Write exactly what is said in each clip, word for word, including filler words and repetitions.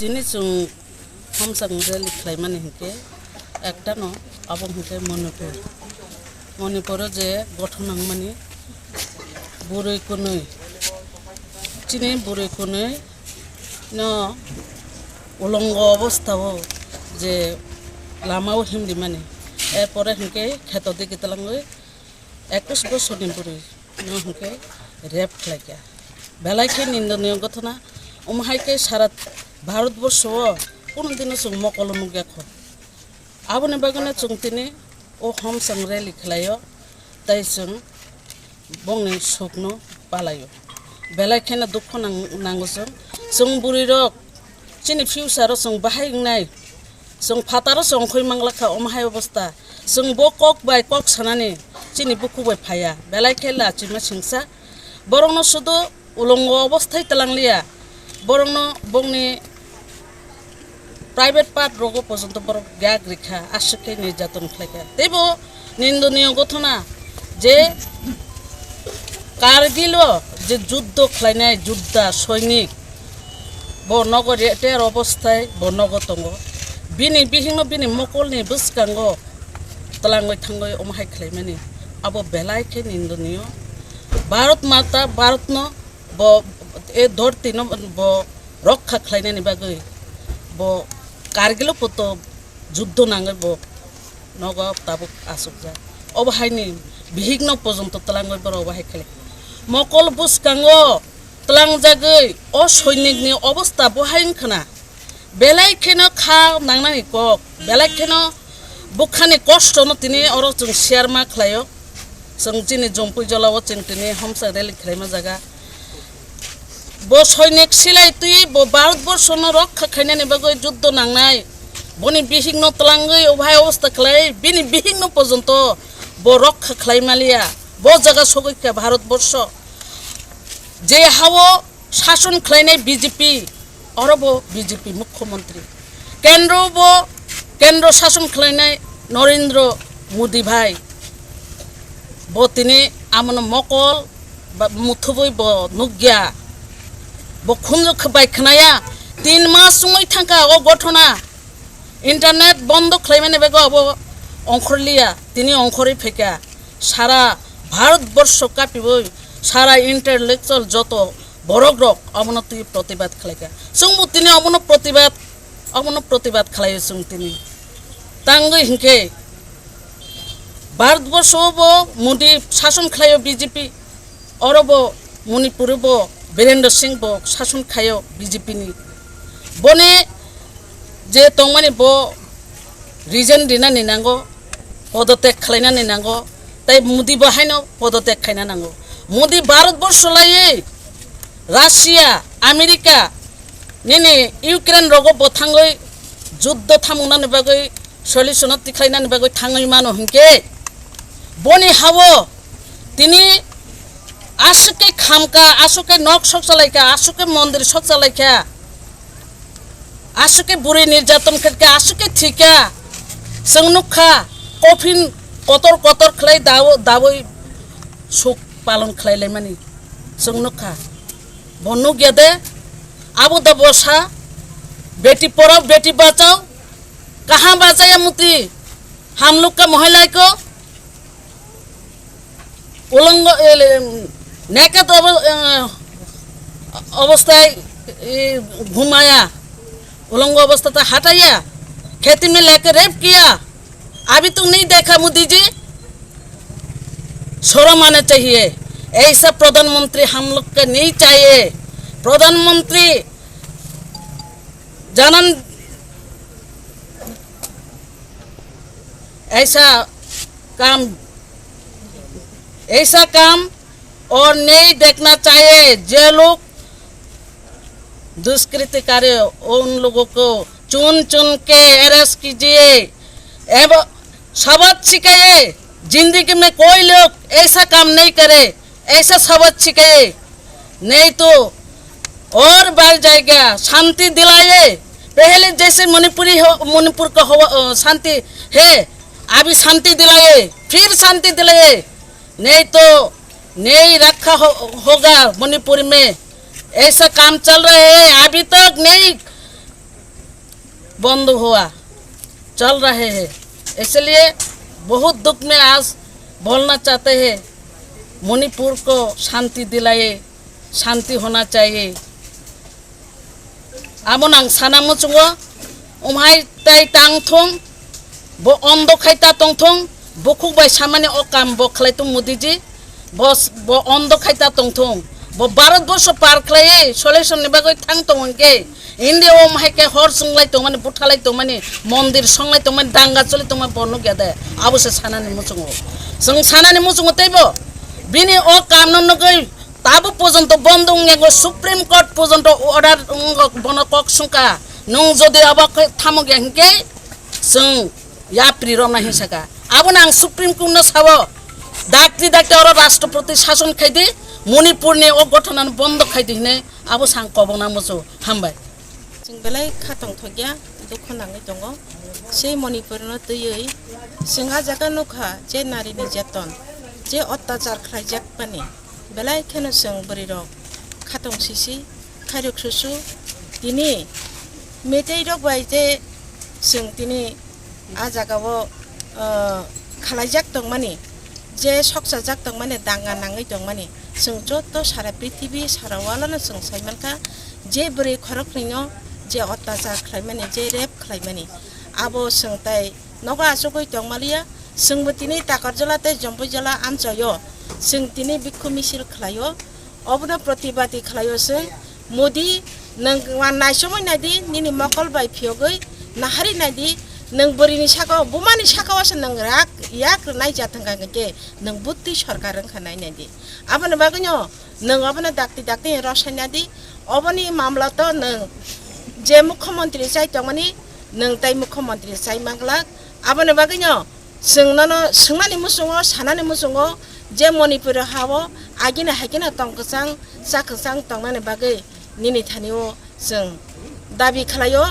Tini chwng Homsang rally khlaimani hinkhe ektano abo hinkhe Manipur. Manipuro je gothon nangmani bwrwi kwnwi, chini bwrwi kwnwi no ulongo obostao je lamao himrimani, erpore hinkhe kheto digi twlangwi ekus bosorni bwrwi no hinkhe rape khlaikha. Belai khe nindoniyo gothona, omo hai khe sara Bharatborsho o kuno dino chwng mokolo nukya kho. Aboni bagwino chwng tini o Homsang rally khlaio, tei chwng bongni sukno palaio. Belai kheno dukho nang-, nango chwng. Chwng bwrwirok chini future o chwng bahai wngnai, chwng phataro chwng khoi manglakha omo hai obostha. Chwng bo kok bai kok sanani chini bukhuk bai phaiya. Belai khe lachima singsa. Borokno sudu ulongo obosthai twlangliya. Borokno bongni private part rogo pojonto borok gak rikha, aswk khe nirjaton khlaikha. Teibo nindoniyo gothona je Kargilo je juddo khlainai judda soinik, bo nogo reter obosthai bo nogo tongo. Bini bihikno bini mokolni bwskango twlangwi thangwi omo hai khlaimani, abo belai khe nindoniyo. Bharat Mata, Bharatno bo, e dhortino bo rokha khlainani bagwi bo Kargilo poto juddo nangwi bo nogo tabuk asukjak. Obo haini bihikno pojonto twlangwi borok obo hai khlai. Mokol bwskango twlangjagwi o soinikni obostha bo hai wngkhana. Belai kheno kha nangnani kok, belai kheno bwkhani kostono tini oro chwng share ma khlaio. Chwng chini Jompui jolao chwng tini Homsang rally khlaima jaga. Bo soinik silai twi bo Bharatborshono rokha khlainani bagwi juddo nangnai. Boni bihikno twlangwi obo hai obostha khlai, bini bihikno pojonto bo rokha khlai maliya. Bo jaga sogwi kha Bharatborsho. Je hao sason khlainai B J P, oro bo B J P mukhyamantri. Kendro bo, kendro sason khlainai Narendra Modi bhai. Bo tini amono mokol ba muthubui bo nukya. Bo khunju khe bai khnaya. Tin mas wngwi thangkha o gothona. Internet bondo khlaimani bagwi abo ongkhorliya. Tini ongkhorwi phaikha. Sara Bharatborsho kapiwi, sara intellectual joto borok rok omono twi protibad khlaikha. Chwngbo tini omono protibad, omono protibad khlaio chwng tini. Tangwi hinkhe Bharatborsho bo Modi sason khlaio B J P, oro bo Manipur bo Birendra Singh bo sason khlaio B J P ni. Boni je tongmani bo resign rinani nango, podoteg khlainani nango, tei Modi bo haino podoteg khaina nango. Modi Bharatborsho laiwi Russia, America, nini Ukraine rogo bo thangwi juddo thamungnani bagwi solution o tikhlainani bagwi thangwi mano hinkhe boni hao tini aswk khe khamkha, aswk khe nok sok chalaikha, aswk khe mondir sok chalaikha. Aswk khe bwrwi nirjaton khaikha, aswk khe thwikha. Chwng nukha, coffin kotor kotor khlai dawo-, dawi suk palon khlai laimani. Chwng nukha. Bo nukya de, abo da bosa, beti porao, beti bachao, kaha bachaya muti, ham log ka mohai lai ko. उलंग, ए, ले, naked अव-, अ, अवस्थाय, ए, घुमाया, उलंग अवस्था था हटाया, खेती में लेके रेप किया, अभी तक नहीं देखा मोदी जी? शर्म आना चाहिए, ऐसा प्रधानमंत्री हम लोग का नहीं चाहिए। प्रधानमंत्री जनन ऐसा काम, ऐसा काम और नहीं देखना चाहिए। जो लोग दुष्कृतिकारी, उन लोगों को चुन चुन के अरेस्ट कीजिए एवं सबक सिखाइए। जिंदगी में कोई लोग ऐसा काम नहीं करे, ऐसा सबक सिखाइए, नहीं तो और बढ़ जाएगा। शांति दिलाइए, पहले जैसे मणिपुरी हो, मणिपुर का हो, अ, शांति है, अभी शांति दिलाइए, फिर शांति दिलाइए, नहीं तो नहीं रखा हो, होगा मणिपुर में। ऐसा काम चल रहे हैं, अभी तक नहीं बंद हुआ, चल रहे हैं, इसलिए बहुत दुख में आज बोलना चाहते हैं। मणिपुर को शांति दिलाए, शांति होना चाहिए। Amo nang sana muchungo, umhai tai tang thung, bo ondo khai ta tong thung, bukhuk bai samani o kam bo khlai tung Modi ji, bo, bo ondo khai ta tong thung, bo Bharat borsho par khlai solution ni bagwi thang tong hwnkhe, India o umhai khe hor chunglai tongmani, buthalai tongmani, mondir songlai tongmani, danga choli tongmani bo nukya de, abo se sanani muchungo. Chwng sanani muchungo teibo, bini o kam no nugwi, Tabo pojonto bondo wngya go, Supreme Court pojonto order wngok, bono kok sungka. Nung jodi abo khe thamok ya hinkhe, chwng yapri romna hinsaka. Abono ang Supreme Court no sao, dakti dakti oro Rashtrapati sason khaidi, Manipur ni o gothonan bondo khaidi hinwi abo sang kobongna muchu. Hambai. Chwng belai kha tongthokya, dukho nangwi tongo. Sei Manipur no twiwi chwng a jaga nukha je nari ni jeton, je ottachar khlaijak mani, belai kheno chwng bwrwi rok khatong sisi, khairok susu, tini meitei rok bai je chwng tini a jaga o, ah, khalaijak tongmani, je sokchajak tongmani, danga nangwi tongmani, chwng joto sara prithibi, sara world no chwng sai mankha, je bwrwi khoroknwi no je ottachar khlaimani, je rape khlaimani, abo chwng tai nogo achugwi tongmaliya. Chwngbo tini Takarjala tei Jompuijala amchaio chwng tini bikhu misil khlaio, obono protibadi khlaio chwng. Modi, nwng wan naisomwi naidi, nini mokol bai phiyogwi nahari naidi, nwng bwrwini saka o, bumani saka o se nwng rak yak rwnai ja thangkha hwnkhe nwng butwi sorkar wngkha nai naidi. Aboni bagwino nwng obono dakti dakti rosai naidi, oboni mamla to nwng je mukhyamantri chai tongmani, nwng tai mukhyamantri chai manglak. Aboni bagwino chwng nono swngnani muchungo, sanani muchungo, je Manipur ha o agini haikhe no tong kwchang, cha kwchang tongnani bagwi nini thani o chwng dabi khlaio,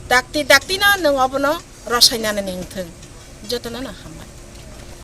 dakti dakti no nwng obono rosai nanani wngthwng. Jotono no ham.